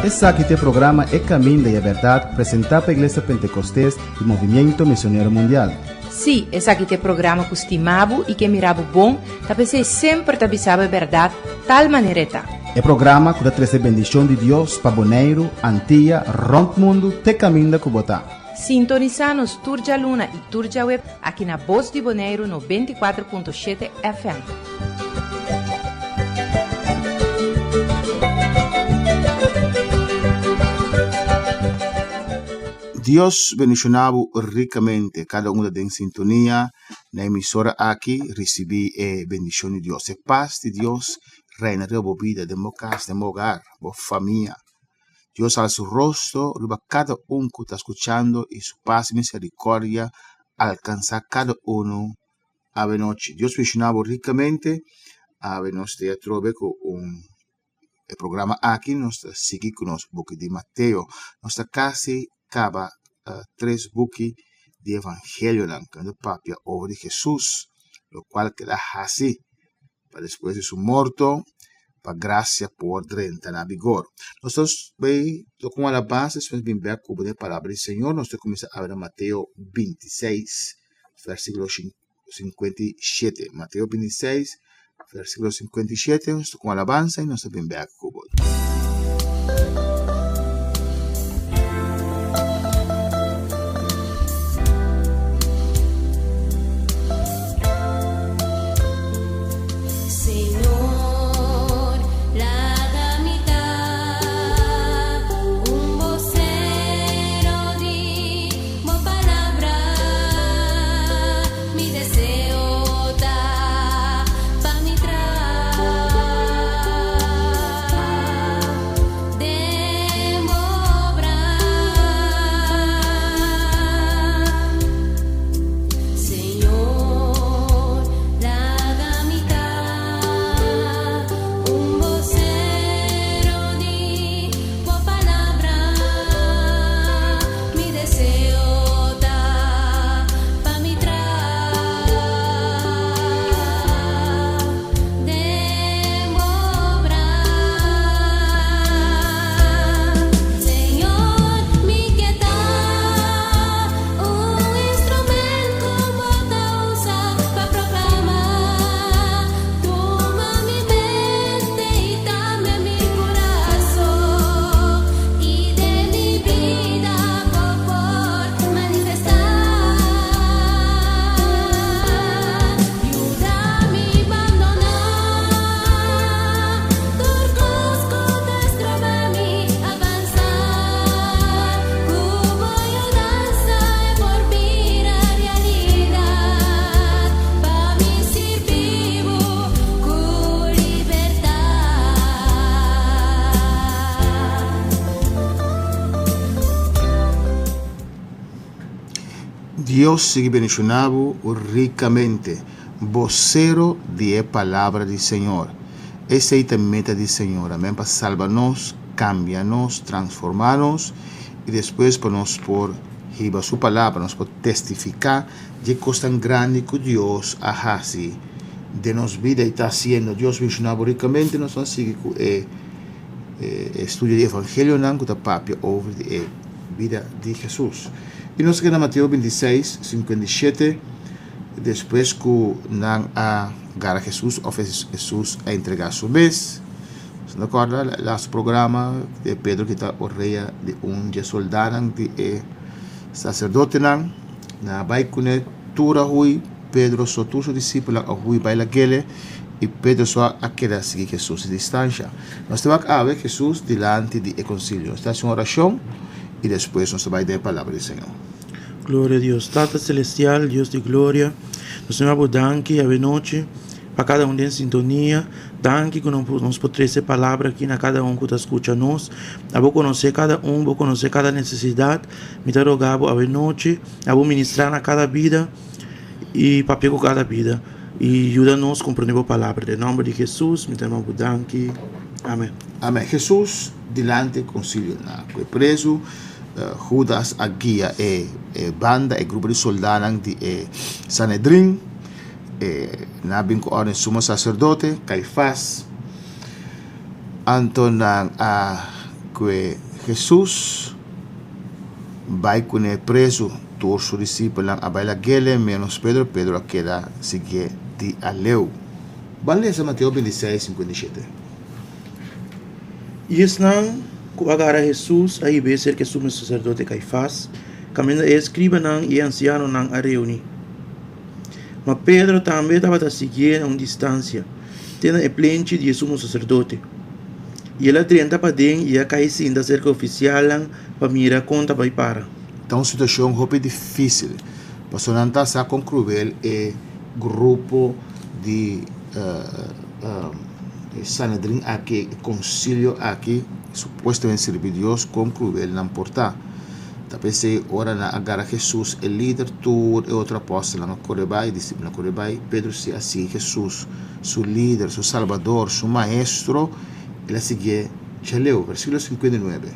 Esaki ta e programa E Caminda y e Berdad presenta pa Iglesia Pentecostes y Movimiento Misionero Mundial. Sí, esaki ta e programa ku stima bo i ke mira bo bon, ta p'esei semper ta bisa bo e bèrdat tal manera e ta. E programa ku ta trese bendishon di Dios pa Boneiru, Antia, rònt mundu te kaminda ku bo ta. Sintonisá nos tur djaluna i tur djaweb aki na Bos di Boneiru 94.7 FM. Dios bendiciona bo ricamente. Cada un ta den sintonia na emisora aki ricibi e bendicion di Dios. E paz di Dios reina riba bo bida, den bo cas, den bo hogar, bo famia. Dios alsa su rostro riba cada un cu ta scuchando y su paz y misericordia alcansa cada uno awe nochi. Dios bendiciona bo ricamente. Awe nos ta atrobe cu un E programa aki nos ta sigui ku nos buki di Mateo. Nos ta kasi kaba tres buki di evangelionan ku ta papia over di Hesus, lokual ku el a hasi pa despues di su morto pa grasia por drenta na vigor. Nos ta bai toka un alabansa despues bin bek ku bo den e palabra di Señor. Nos ta kuminsá abra Mateo 26 versikulo 57. Mateo 26, versículo 57, nos ta con alabanza y nos ta bin bek cu bo. Señor, laga mi ta un bosero di bo palabra. Mi deseo ta pa mi tra den bo obra. Señor, laga mi ta un bosero di bo palabra. Mi deseo ta pa mi tra den bo obra. Señor, mi ke ta un instrument ku bo ta usa pa proklama. Tuma mi mente i tambe mi kurason i den mi bida bo por manifestá. Yuda mi bandoná tur kos ku ta stroba mi avansá. Ku bo yudansa e por bira realidat pa mi sirbi bo ku libertat. Dios sigui bendiciona bo ricamente, bocero di e palabra di Señor. Esey ta meta di Señor, amen, pa salba nos, cambia nos, transforma nos y despues pa nos por hiba su palabra, nos por testifica dje cosnan grandi cu Dios a haci den nos bida y ta haciendo. Dios bendiciona bo ricamente, nos ta sigui cu e estudio di evangelionan cu ta papia over di e bida di Hesus. I nos keda Mateo 26, 57, despues ku nan a gara Hesus òf Hesus a entregá su mes. Si no kòrda last programa de Pedro kita orea di un dje soldánan di e saserdotenan, nan a bai kuné tur a hui, Pedro so tur su disipelnan a hui bai lag'ele i Pedro so a keda sigui Hesus di distansha. Nos ta wak awe Hesus dilanti di e konsilio. Nos ta hasi un orashon i despues nos ta bai den e palabra di Señor. Gloria a Dios. Tata Celestial, Dios di gloria, nos ta bo danki awe nochi pa cada un den sintonia. Danki cu nos por trece palabra aki na cada un cu ta scucha nos. Abo conoce cada un, bo conoce cada necesidad. Mi ta roga bo awe nochi, abo ministra na cada bida y papia cu cada bida. Y yuda nos comprende bo palabra. Den nomber di Jesus mi ta bo danki. Amen. Amen. Jesus dilanti e concilio na cu e prezu. Judas a guia e banda, e grupo di soldanan di e Sanedrin. Nan a bin ku órden sumo saserdote, Kaifas. Anto nan a kue Hesus bai kuné prezu. Tur su disipelnan a bai lag'é, ménos Pedro. Pedro a keda siguié di aleu. Ban lesa Mateo 26, 57. I esnan ku a gara Hesus a hib'é serka e sumo saserdote Kaifas, kaminda e eskribanan i e ansianonan a reuní. Ma Pedro tambe tabata siguié na un distansia, te na e plenchi di e sumo saserdote. I el a drenta paden i a kai sinta serka ofisialnan pa mira kon ta bai para. Ta un situashon hopi difísil, pasobra nan ta sa kon kruel e grupo di e Sanedrin aki, e konsilio aki, supuestamente sirbi Dios, kon kruel nan por ta. Ta p'esei ora nan a gara Hesus, e lider, tur e otro apòstelnan a kore bai, e disipelnan a kore bai, Pedro si a sigui Hesus, su lider, su Salbador, su Maestro, el a siguié djaleu. Versíkulo 59.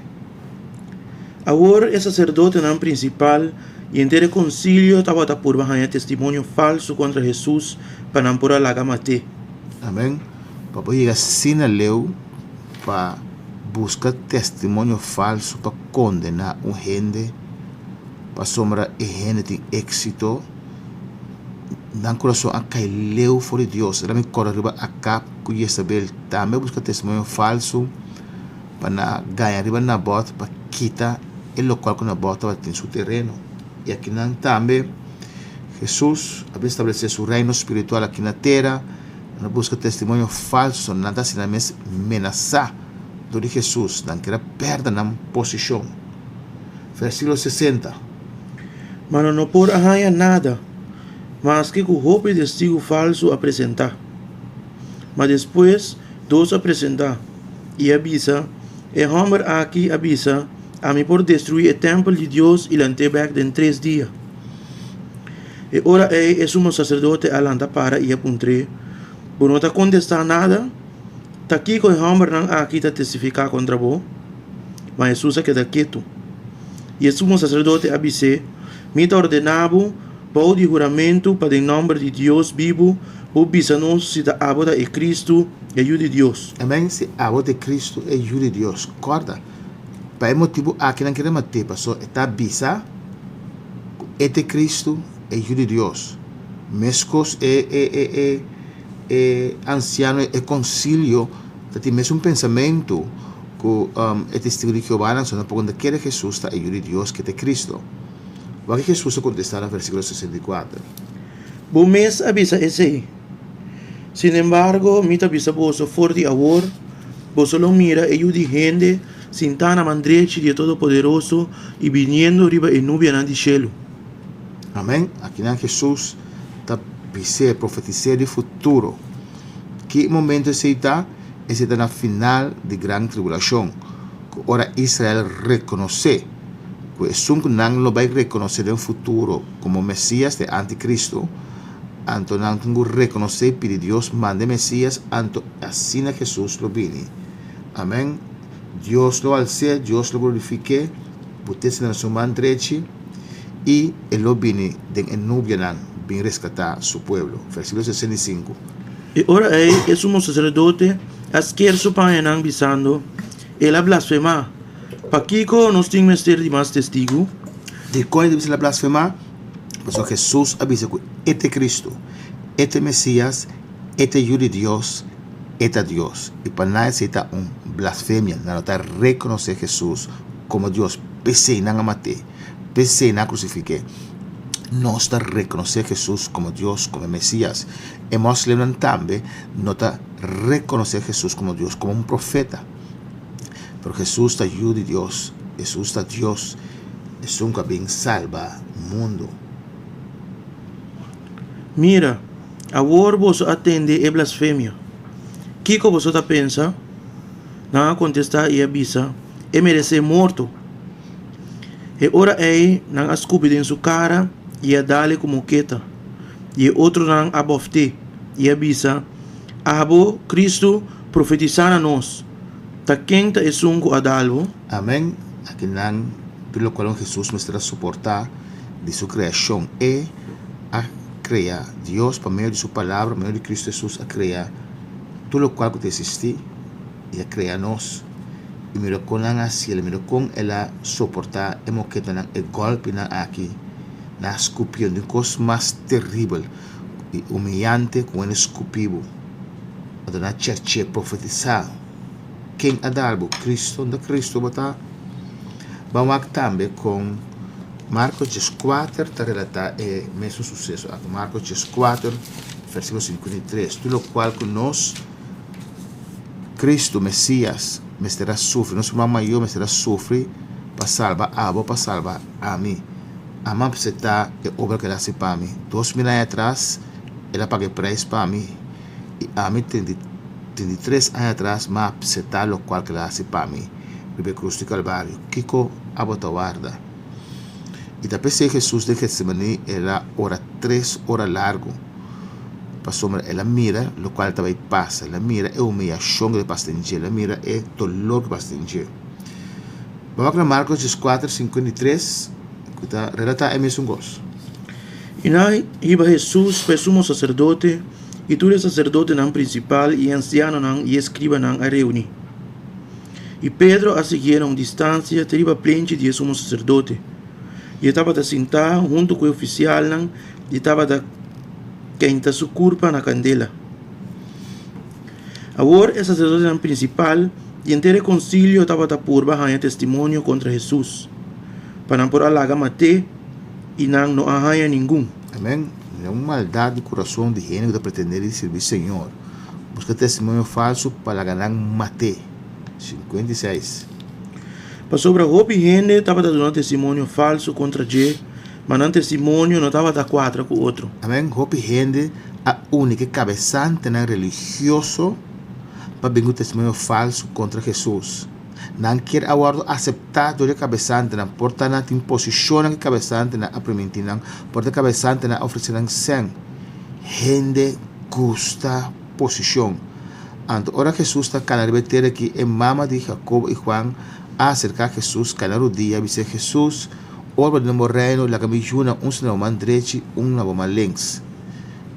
Awor e saserdotenan prinsipal i henter e konsilio tabata purba haña testimonio falsu kontra Hesus pa nan por a laga mat'é. Amèn. Pa bo yega asina leu pa buska testimonio falsu pa kondená un hende pasobra e hende tin éksito, nan kurason a kai leu for di Dios. Esaki mi kòrda riba Akab ku Yesabel tambe a buska testimonio falsu pa nan gaña riba Nabot pa kita e lokual ku Nabot tabatin su tereno. I akinan tambe Hesus a bin establesé su reino spiritual aki na tera. Nan a buska testimonio falso, nan ta hasi nan mes menasá dor di Hesus, nan kier a pèrdè nan posishon. Versíkulo 60. Ma nan no por a haña nada, maske ku hopi testigu falsu a presentá. Ma despues dos a presentá i a bisa, E hòmber aki a bisa, Ami por destruí e tèmpel di Dios i lant'é bèk den tres dia. E ora ei e sumo saserdote a lanta para i a puntr'é, Bo no ta kontestá nada? Ta kiko e hòmbernan aki ta testifiká kontra bo? Ma Hesus a keda ketu. I e sumo saserdote a bis'é, Mi ta ordená bo bou di huramentu pa den nòmber di Dios bibu bo bisa nos si ta abo ta e Kristu, e Yu di Dios. Amèn, si abo ta e Kristu, e Yu di Dios. Kòrda, pa e motibu aki nan kere mat'é, pasobra e ta bisa ku e ta e Kristu, e Yu di Dios. Meskos e e e e e ansiano, e konsilio ta tin mesun pensamentu ku e Testigu di Jehovanan, so nan por konta kere Hesus ta e Yu di Dios, ke ta e Kristu. Wak ke Hesus a kontestá na versíkulo 64. Bo mes a bisa esei. Sinembargo, mi ta bisa boso for di awor, boso lo mira e Yu di hende sintá na man drechi di e Todopoderoso i biniendo riba e nubianan di shelu. Amèn. Akinan Hesus ta bis'é, profetis'é di futuro. Ki momento esei ta? Esei ta na final di gran tribulashon, ku ora Israel rekonosé ku esun ku nan lo bai rekonosé den futuro komo Mesias ta e antikristu, anto nan tin ku rekonosé i pidi Dios manda e Mesias, anto asina Hesus lo bini. Amèn. Dios lo als'é, Dios lo glorifik'é, put'é sina na su man drechi, i e lo bini den e nubianan bin reskatá su pueblo. Versíkulo 65. E ora ei e sumo saserdote a sker su pañanan, bisando, El a blasfemá! Pakiko nos tin mester di mas testigu? Dikon e ta bisa el a blasfemá? Pasobra Hesus a bisa ku e ta e Kristu, e ta e Mesias, e ta e Yu di Dios, e ta Dios. I pa nan esei ta un blasfemia, nan no ta rekonosé Hesus komo Dios. P'esei nan a mat'é, p'esei nan a krusifik'é. Nos ta rekonosé Hesus komo Dios, komo e Mesias. E moslimnan tambe no ta rekonosé Hesus komo Dios, komo un profeta. Pero Hesus ta Yu di Dios, Hesus ta Dios, esun ku a bin salba mundu. Mira! Awor boso a tende e blasfemia. Kiko boso ta pensa? Nan a kontestá i a bisa, E meresé morto. E ora ei nan a skupi den su kara i a dal-e ku moketa. I e otronan a bòft'é i a bisa, Abo, Kristu, profetisá na nos! Ta ken ta esun ku a dal bo? Amèn. Aki nan tur lokual Hesus mester a soportá di su kreashon. E a krea Dios pa medio di su palabra, pa medio di Kristu Hesus a krea tur lokual ku ta eksistí. I a krea nos. I mira kon nan a hasiel, mira kon el a soportá e moketanan, e gòlpinan aki. Nan a skupié, un kos mas teribel i humiyante ku hende skupi bo. Anto nan a chèrch'é, profetisá. Ken a dal bo? Kristu? Unda Kristu bo ta? Ban wak tambe kon Marko dieskuater ta relatá e mesun suseso aki. Marko dieskuater, versíkulo 53. Tur lokual ku nos Kristu, Mesias, mester a sufri, nos ruman mayó mester a sufri pa salba abo, pa salba ami. Ami a aseptá e obra ku el a hasi pa mi. 2000 aña atras el a paga e preis pa mi i ami 33 aña atras mi a aseptá lokual ku el a hasi pa mi riba e krus di Kalvario. Kiko abo ta warda? I ta p'esei Hesus den Getsemaní el a ora tres ora largu, pasobra el a mira lokual ta bai pasa, el a mira e humiyashon ku ta pasa den dje, el a mira e dolor ku pasa den dje. Bo wak na Markos dieskuater, 53 ku ta relatá e mesun kos. I nan hiba Hesus pa e sumo saserdote, i tur e saserdotenan prinsipal i e ansianonan i e eskribanan a reuní. I Pedro a siguié na un distansia te riba plenchi di e sumo saserdote. I e tabata sintá huntu ku e ofisialnan i tabata keinta su kurpa na kandela. Awor e saserdotenan prinsipal i henter e konsilio tabata purba haña testimonio kontra Hesus, pa nan por a laga mat'é, i nan no a haña ningun. Amén. Mira un maldat di kurason di hende ku ta pretendé di sirbi Señor. Buska testimonio falsu pa laga nan mat'é. 56. Pasobra hopi hende tabata duna testimonio falsu kontra dje, ma nan testimonio no tabata kuadra ku otro. Amen. Hopi hende a uni ku e kabesantenan religioso pa bin ku testimonio falsu kontra Hesus. Nan kier a wòrdu aseptá dor di e kabesantenan. Por ta nan tin posishonnan ku e kabesantenan a primintí nan, por ta e kabesantenan a ofresé nan sèn. Hende gusta posishon. Anto ora Hesus ta kana riba e tera aki, e mama di Jakobo i Juan a aserká Hesus, kai na rudia, bis'é, Hesus, ora bo den bo reino, laga mi yunan un na bo man drechi, un na bo man links.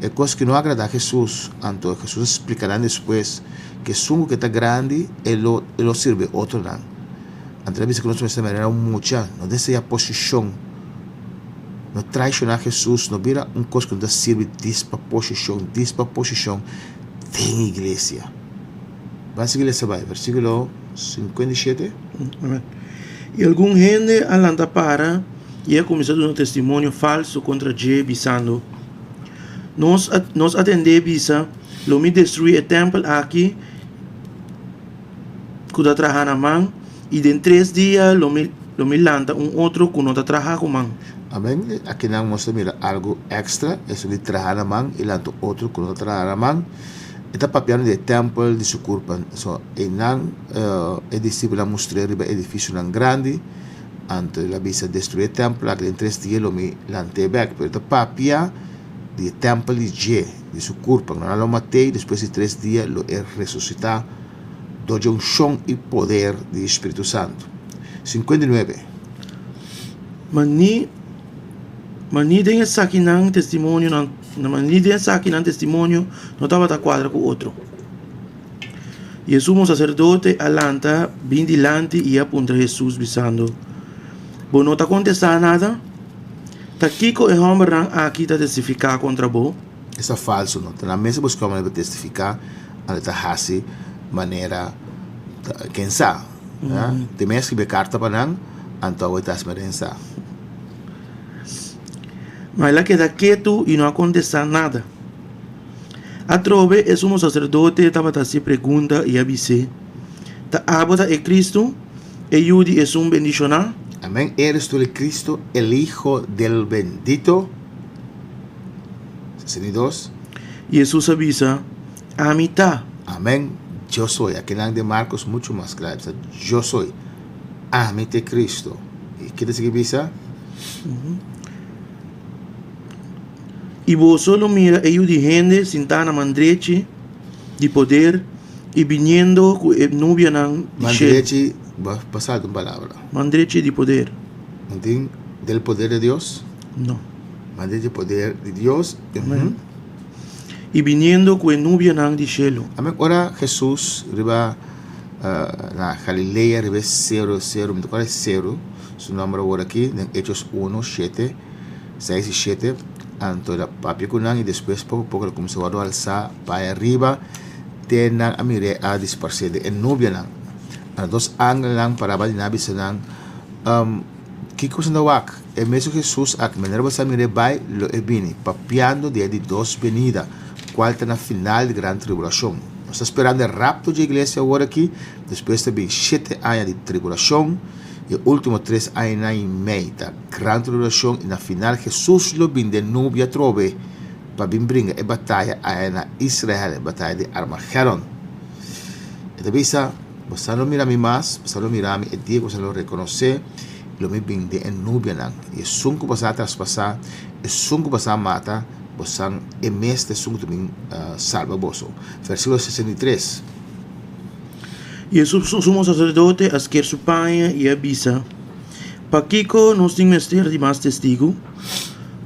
E kos ki no a agradá Hesus, anto Hesus a splika nan despues ku esun ku ke ta grandi, e lo e lo sirbi e otronan. Anto el a bisa ku nos mester manera un mucha, no deseá posishon. No traishoná Hesus, no bira un kos ku no ta sirbi dis pa posishon, dis pa posishon den iglesia. Ban sigui lesa bai, versíkulo 57. Amen. I algun hende a lanta para i a kuminsá duna testimonio falsu kontra dje, bisando, Nos a, nos a tend'é bisa, Lo mi destruí e tèmpel aki ku ta traha na man, i den tres dia lo mi, lo mi lanta un otro ku no ta traha ku man. Amen. Akinan nos ta mira algu èkstra, esun di traha na man i lanta otro ku no ta traha na man. E ta papiando di e tèmpel di su kurpa. So, einan e disipelnan a mustr'é riba edifisionan grandi. Anto el a bisa, Destruí e tèmpel aki, den tres dia lo mi lant'é bèk. Pero e ta papia di e tèmpel di dje, di su kurpa. Nan lo mat'é i despues di tres dia lo e resusitá dor dje unshon i poder di Spiritu Santu. 59. Ma ni, ma ni den esakinan testimonionan, ma ni den esakinan testimonio no tabata kuadra ku otro. I e sumo saserdote a lanta bin dilanti i a puntra Hesus, bisando, Bo no ta kontestá nada? Ta kiko e hòmbernan aki ta testifiká kontra bo? Esta falso no ta nan mes a buska manera pa testifiká, anto ta hasi manera ken sa. Te mes a skribi e karta pa nan, anto awe ta hasi manera ken sa. Ma el a keda ketu i no a kontestá nada. Atrobe e sumo saserdote tabata hasi pregunta i a bis'é, Ta abo ta e Kristu, e Yu di Esun Bendishoná? Amén. Eres tú el Cristo, el Hijo del Bendito? 62. Hesus a bisa, Ami ta. Amén. Yo soy. Akinan den Marcos muchu mas kla. E bisa, Yo soy. Ami ta e Cristo. I ke ta sigui bisa? I boso lo mira e Yu di hende sintá na man drechi di poder i biniendo ku e nubianan di Man shelu. drechi, bo a salta un palabra. Man drechi di poder. No tin del poder de Dios? No. Man drechi di poder di Dios. Amen. I biniendo ku e nubianan di shelu. Amen. Ora Hesus riba. Na Galilea riba e sero, sero, mi ta kòrda e sero su nòmber awor aki, den Hechos uno, shete, seis i shete, anto el a papia ku nan i despues poko poko el a kuminsá wòrdu alsá bai ariba te nan a mir'é a disparsé den e nubianan. Anto dos angelnan pará bai di nan a bisa nan, Kiko boso ta wak? E mesun Hesus aki, manera boso a mir'é bai, lo e bini, papiando di e di dos benida, kual ta na final di gran tribulashon. Nos ta sperando e rapto dje iglesia awor aki, despues ta bin shete aña di tribulashon, i e ultimo tres añanan i mei ta gran tribulashon, i na final Hesus lo bin den nubia atrobe pa bin bringa e bataya aya na Israel, e bataya di Armagedon. E ta bisa, Boso lo mira mi mas, boso lo mira mi e dia ku boso lo rekonosé, lo mi bin den e nubianan, i esun ku boso a traspasá, esun ku boso a mata, bosan e mes ta esun ku ta bin salba boso. Versíkulo 63. I e sumo saserdote a sker su paña i a bisa, Pakiko nos tin mester di mas testigu?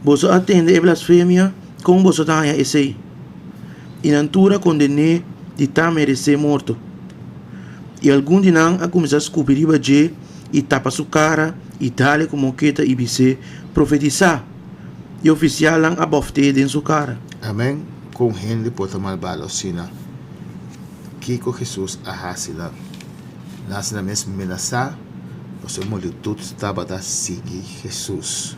Boso a tende e blasfemia, kon boso ta haña esei? I nan tur a konden'é di ta meresé morto. I algun di nan a kuminsá skupi riba dje i tapa su kara i dale ku moketa i bis'é, Profetisá! E ofisialnan a bòft'é den su kara. Amèn. Kon hende por ta malbado asina? Kiko Hesus a hasi nan? Nan hasi nan mes menasá, pasobra e multitut tabata sigui Hesus.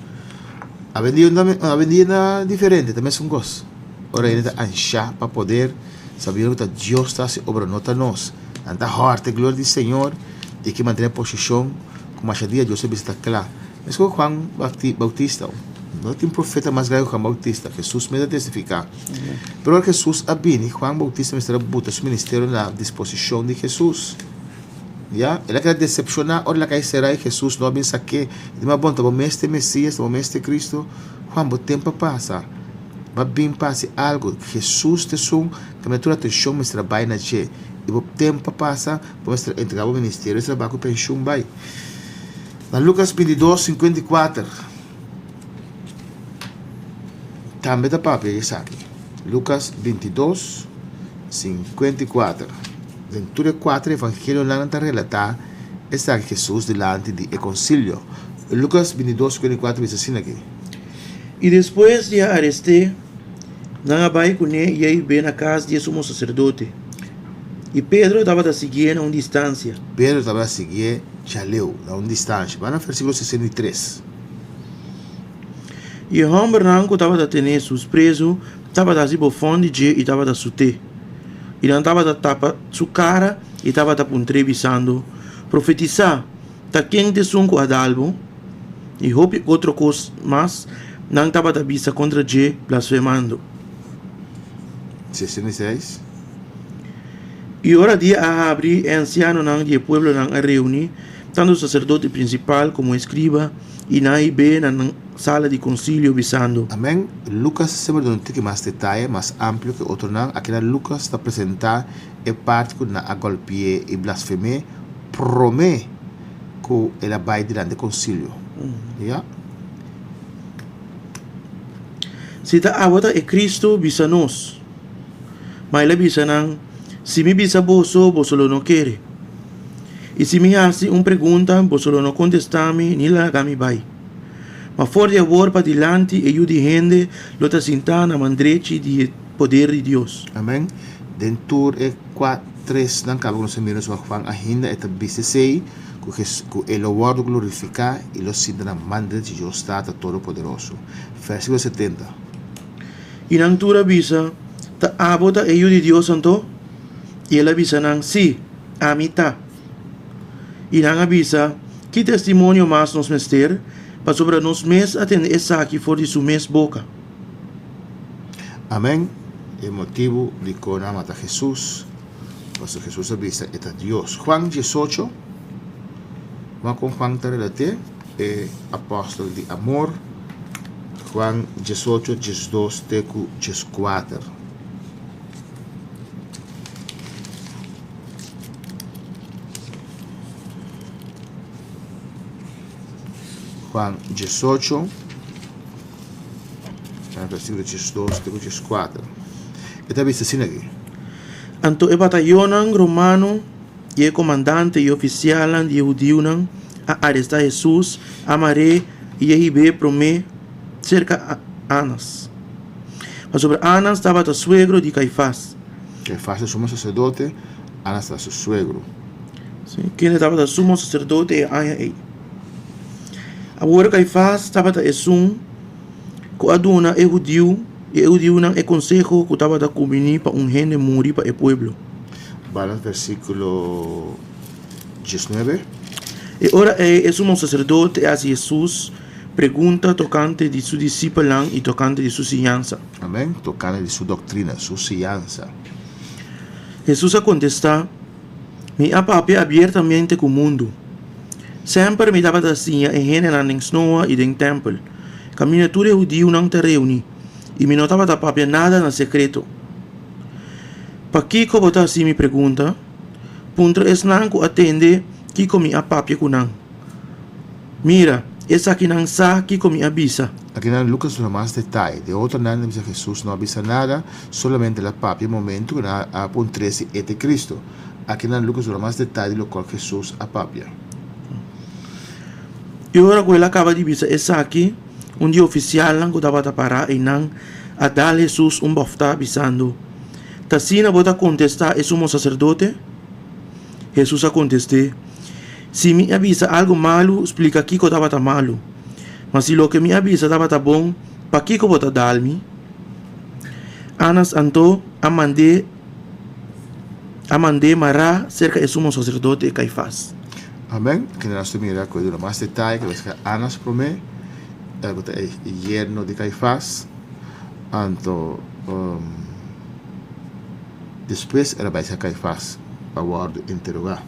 Awendia awendia ta diferente, ta mesun kos. Ora hende ta anshá pa poder, sabiendo ku ta Dios ta hasi obra, no ta nos. Nan ta hòrta e gloria di Señor i ke mantené posishon ku masha dia Dios a bisa ta kla. Meskos ku Juan Bautista, no tin profeta mas grandi ku Juan Bautista, Hesus mes a testifiká. Pero ora Hesus a bini, Juan Bautista mester a buta su ministerio na disposishon di Hesus. Ya, el a keda desepshoná ora el a kai será i Hesus no a bin sak'é. E di, Ma bon, ta bo mes ta e Mesías, ta bo mes ta e Cristo? Juan, bo tempu a pasa. Bo a bin pa hasi algu. Hesus ta esun ku mester tur atenshon mester a bai na dje. I bo tempu a pasa, bo mester a entregá bo ministerio, mester a bai ku penshun bai. Na Lukas 22, 54 tambe ta papia di esaki. Lukas 22, 54. Den tur e kuater evangelionan nan ta relatá esaki Hesus dilanti di e konsilio. Lukas 22, 54 bisa asina aki. I despues di a arest'é, nan a bai kuné i a hib'é na kas di e sumo saserdote. I Pedro tabata siguié na un distansia. Pedro tabata siguié djaleu, na un distansia. Bai na versíkulo 63. I e hòmbernan ku tabata tene Hesus prezu tabata hasi bofòn di dje i tabata sut'é. I nan tabata tapa su kara i tabata puntr'é bisando, Profetisá! Ta ken t'esun ku a dal bo? I hopi otro kos mas nan tabata bisa kontra dje, blasfemando. 66. I ora dia a habri, e ansianonan di e pueblonan a reuní, tantu saserdote prinsipal komo eskriba, i nan a hib'é na nan sala di konsilio, bisando. Amèn. Lukas semper duna un tiki mas detaye, mas amplio ke otronan. Akina Lukas ta presentá e parti ku nan a gòlpi'é i blasfem'é promé ku el a bai dilanti e konsilio. Ya. Si ta abo ta e Kristu, bisa nos. Ma el a bisa nan, Si mi bisa boso, boso lo no kere. I si mi hasi un pregunta, boso lo no kontestá mi ni laga mi bai. Ma for di awor padilanti e Yu di hende lo ta sintá na man drechi di e poder di Dios. Amen. Den tur e kua tresnan kaba ku nos a mira nos wak Juan ahinda e ta bisa esei, ku Jes ku e lo wòrdu glorifiká i lo sinta na man drechi di Dios Tata Todopoderoso. Versíkulo 70. I nan tur a bisa, Ta abo ta e Yu di Dios anto? I el a bisa nan, Sí, ami ta. I nan a bisa, Ki testimonio mas nos mester? Pasobra nos mes a tende esaki for di su mes boka. Amen. E motibu dikon nan a mata Hesus, pasobra Hesus a bisa e ta Dios. Juan 18, Wak kon Juan ta relat'é, e apòstel di amor. Juan 18, 12 te ku 14. Juan 18, na versíkulo 12 te ku 14. E ta bisa asina aki. Anto e batayonnan romano. I e komandante i ofisialnan di e hudiunan a arestá Hesus, a mar'é i a hib'é promé serka Anas. Pasobra Anas tabata suegro di Kaifas. Kaifas ta sumo saserdote, Anas ta su suegro. Sí, kende tabata sumo saserdote e aña ei. Awor Kaifas tabata esun ku a duna e hudiu i e hudiunan e konseho ku tabata kumbiní pa un hende muri pa e pueblo. Bala versíkulo diesnuebe. E ora ei e sumo saserdote a hasi Hesus pregunta tokante di su disipelnan i tokante di su siñansa. Amèn, tokante di su doktrina, su siñansa. Hesus a kontestá, Mi a papia abiertamente ku mundu. Semper mi tabata siña e hendenan den snoa i den tèmpel, kaminda tur e hudiunan ta reuní, i mi no tabata papia nada na sekreto. Pakiko bo ta hasi mi pregunta? Puntra esnan ku a tende kiko mi a papia ku nan. Mira, esakinan sa kiko mi a bisa. Akinan Lukas duna mas detaye. De otronan ta bisa Hesus no a bisa nada, solamente el a papia e momentu ku nan a puntr'é si e ta e Kristu. Akinan Lukas duna mas detaye di lokual Hesus a papia. I ora ku el a kaba di bisa esaki, un di e ofisialnan ku tabata pará einan a dal Hesus un bòftá, bisando, Ta asina bo ta kontestá e sumo saserdote? Hesus a kontest'é, Si mi a bisa algu malu, splika kiko tabata malu. Ma si loke mi a bisa tabata bon, pakiko bo ta dal mi? Anas anto a mand'é a mand'é mará serka e sumo saserdote Kaifas. Amen. Kende nos ta mira ku e duna mas detaye ku esaki Anas promé, ku ta e yerno di Kaifas. Anto despues el a bai serka Kaifas pa wòrdu interogá.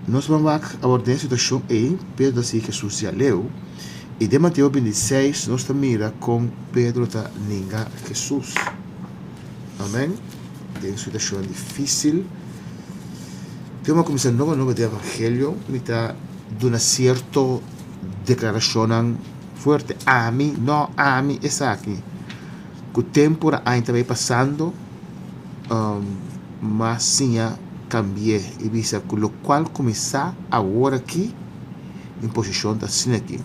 Nos ban wak awor den e situashon ei, Pedro ta sigui Hesus di aleu, i den Mateo bintiseis nos ta mira kon Pedro ta ninga Hesus. Amen. Den situashon difísil. Te mi a kuminsá nobo nobo den evangelio, mi ta duna sierto deklarashonnan fuerte. Ami, no ami esaki. Ku tempu ora aña ta bai pasando, mas siña kambi'é i bisa ku lokual kuminsá awor aki, mi posishon ta asina aki.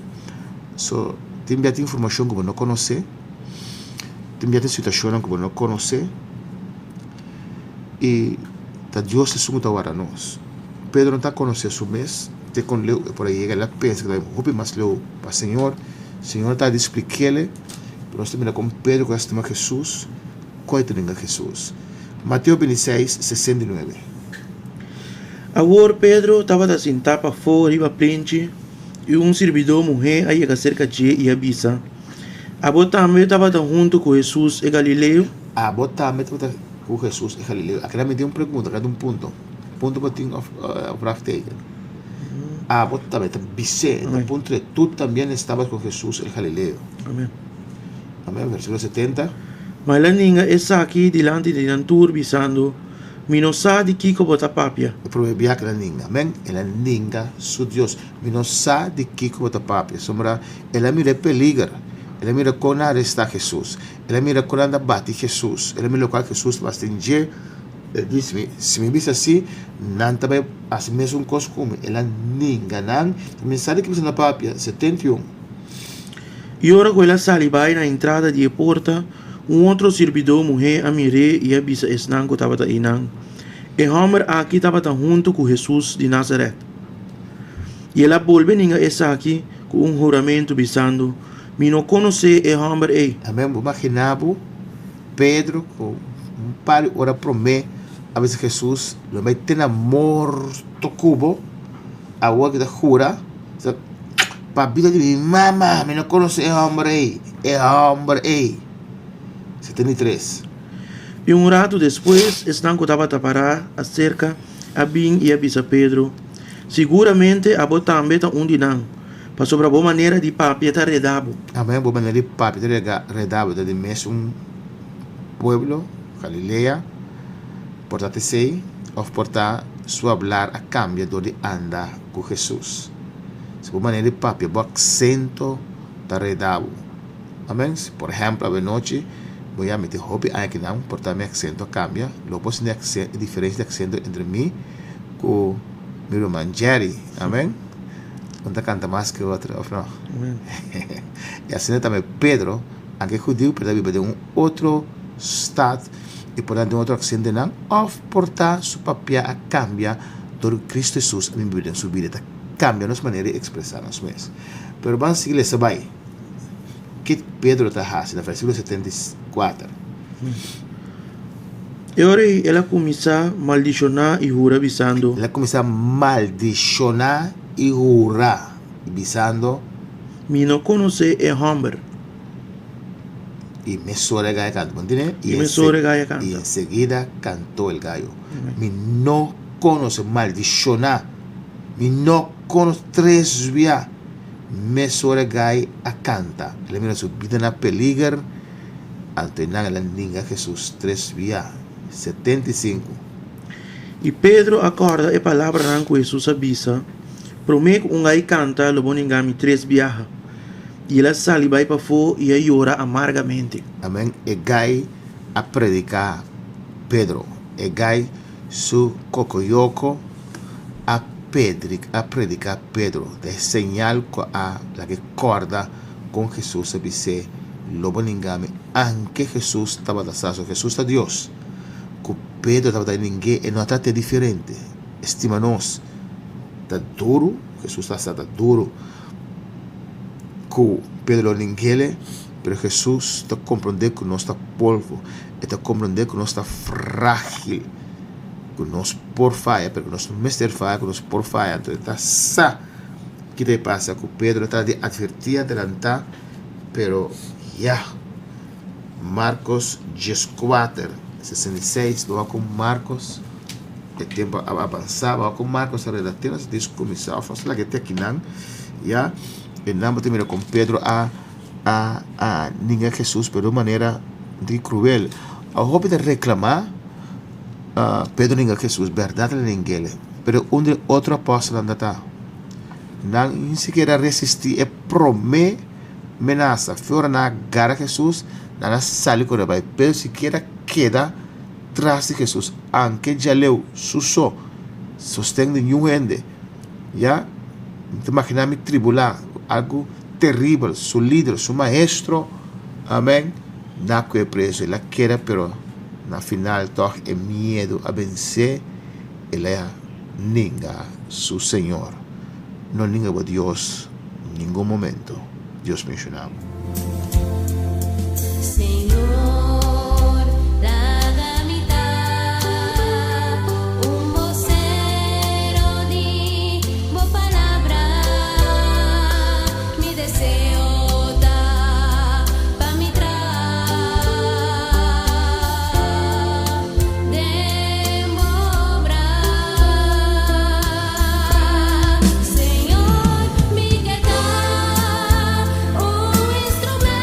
So, tin bia tin informashon ku bo no konosé, tin bia tin situashonnan ku bo no konosé i ta Dios esun ku ta warda nos. Pedro no ta konosé su mes te kon leu e por a yega, el a pensa ku ta bai hopi mas leu pa Señor, Señor ta di splik'el, pero nos ta mira kon Pedro ku a stima Hesus, Koe ta ninga Hesus? Mateo bintiseis, 69. Awor Pedro tabata sintá pafó riba plenchi, i un sirbidó muhé a yega serka dje i a bisa, Abo tambe tabata huntu ku Hesus e galileo? Abo tambe tabata ku Hesus e galileo? Aki nan mi tin un pregunta, aki nan tin un punto. Punto bo tin of vraagteken? Abo tambe ta bis'é, e ta puntr'é, Tu tambien estabas con Jesús el Galileo? Amen. Amen. Versíkulo 70. Ma el a ninga esaki dilanti di nan tur, bisando, Mi no sa di kiko bo ta papia. E promé bia ku el a ninga. Amen. El a ninga su Dios. Mi no sa di kiko bo ta papia. Sombra el a mira e peliger. El a mira kon nan a arestá Hesus. El a mira kon nan ta bati Hesus. El a mira lokual Hesus ta basti dje. El di, Mi, si mi bisa así, nan ta bai hasi mesun kos ku mi. El a ninga nan. Mi sa di kiko bo ta papia. 71. I ora ku el a sali bai na entrada di e porta, un otro sirbidó muhé a mir'é i a bisa esnan ku tabata einan, E hòmber aki tabata huntu ku Hesus di Nazaret. I el a bolbe ninga esaki ku un huramentu, bisando, Mi no konosé e hòmber ei. Amen. Bo imaginá bo Pedro ku un par di ora promé a bisa Hesus, Lo bai tene morto ku bo, awor ki ta hura. Pa bida di mi mama, mi no konosé e hòmber ei, e hòmber ei. 73. I un ratu despues, esnan ku tabata pará aserka a bin i a bisa Pedro, Siguramente abo tambe ta un di nan, pasobra bo manera di papia ta reda bo. Amen, bo manera di papia ta reda bo. Ta di mesun pueblo, Galilea, por ta tesei, òf por ta su hablar a kambia dor di anda ku Hesus. Si bo manera di papia, bo aksento ta reda bo. Amen. Si por ehèmpel awenochi bo ya mi tin hopi aña kinan, por ta mi aksento a kambia, lo bo sinti e diferensia di aksento entre mi ku. Ku mi ruman Jerry. Amen. Un ta kanta mas ku otro, of no? Amen. I asina tambe Pedro, anke hudiu, pero ta biba den un otro stat i por ta den otro aksentenan, òf por ta su papia a kambia dor ku Kristu Hesus a bin biba den su bida. Ta kambia nos manera di ekspresá nos mes. Pero ban sigui lesa bai. Ke Pedro ta hasi na versíkulo 74? E ora ei el a kuminsá maldishoná i hura, bisando. El a kuminsá maldishoná i hura, bisando. Mi no konosé e hòmber. I mesora e gai a kanta. Bo ntende? I mesora e gai a kanta. I enseguida kantó el gayo. Mi no konosé, maldishoná, mi no konosé, tres bia mesora e gai a kanta. El a mira su bida na peliger. Anto e nan el a ninga Hesus tres bia. 75. I Pedro a kòrda e palabranan ku Hesus a bisa, Promé ku un gai kanta lo bo ninga mi tres biaha. I el a sali bai pafó i a yora amargamente. Amen. E gai a prediká Pedro. E gai su kokoyoko a pedrik a prediká Pedro. Ta e señal ku a laga e kòrda Kon Hesus a bis'é, Lo bo ninga mi? Anke Hesus tabata sa su Hesus ta Dios, ku Pedro tabata ning'é, e no a trat'é diferente. E stima nos. Ta duru, Hesus ta sa ta duru ku Pedro lo ning'el, pero Hesus ta komprondé ku nos ta polvo, e ta komprondé ku nos ta frágil, ku nos por faya, pero ku nos no mester faya, ku nos por faya. Anto e ta sa. Ki ta e pasa ku Pedro ta di atvertí adelantá, pero ya. Markos 14, 66, Bo wak ku Markos, e tempu a avansá, bo wak ku Markos a relat'é nos dis kuminsá òf nos laga e te akinan, ya. E nan bo ta mira kon Pedro a a a ninga Hesus pero di un manera di kruel. A hopi ta reklamá Pedro ninga Hesus, bèrdat el a ning'el, pero un di e otro apòstelnan ta ta. Nan ni sikiera a resistí e promé menasa. Fe ora nan a gara Hesus, nan a sali kore bai. Pedro sikiera keda tras di Hesus, anke djaleu su so, sosten di niun hende. Ya, mi ta imaginá mi tribulá, algu teribel, su lider, su maestro, amèn, na kue preso. El a keda, pero na final tòg e miedu a bens'é, el a ninga su Señor. No ninga bo Dios ningun momento. Dios benshoná bo. Señor, laga mi ta un bosero di bo palabra. Mi deseo ta pa mi traha den bo obra. Señor, mi ke ta un instrumento.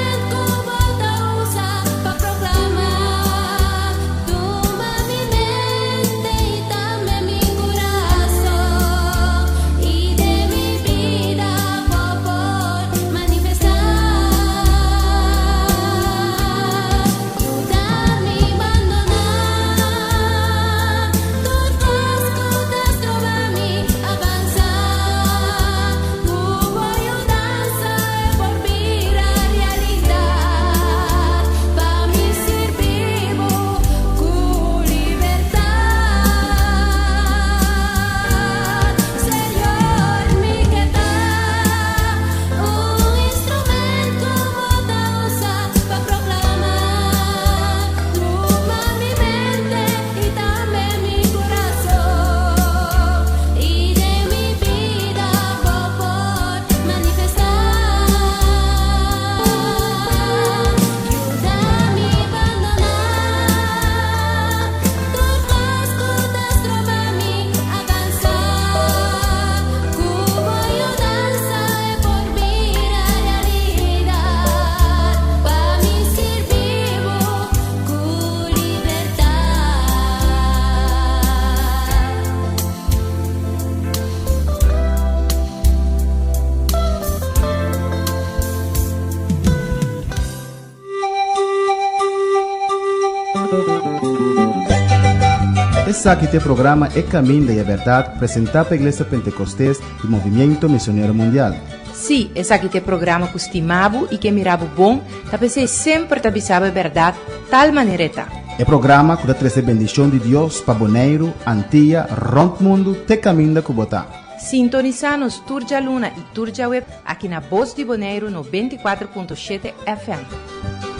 Esaki ta e programa E Kaminda i e Bèrdat, presentá pa Iglesia Pentekostes i Movimiento Misionero Mundial. Sí, esaki ta e programa ku stima bo i ke mira bo bon, ta p'esei semper ta bisa bo e bèrdat tal manera e ta. E programa ku ta trese bendishon di Dios pa Boneiru, Antia, rònt mundu te kaminda ku bo ta. Sintonisá nos tur djaluna i tur djaweps aki na Bos di Boneiru 94.7 FM.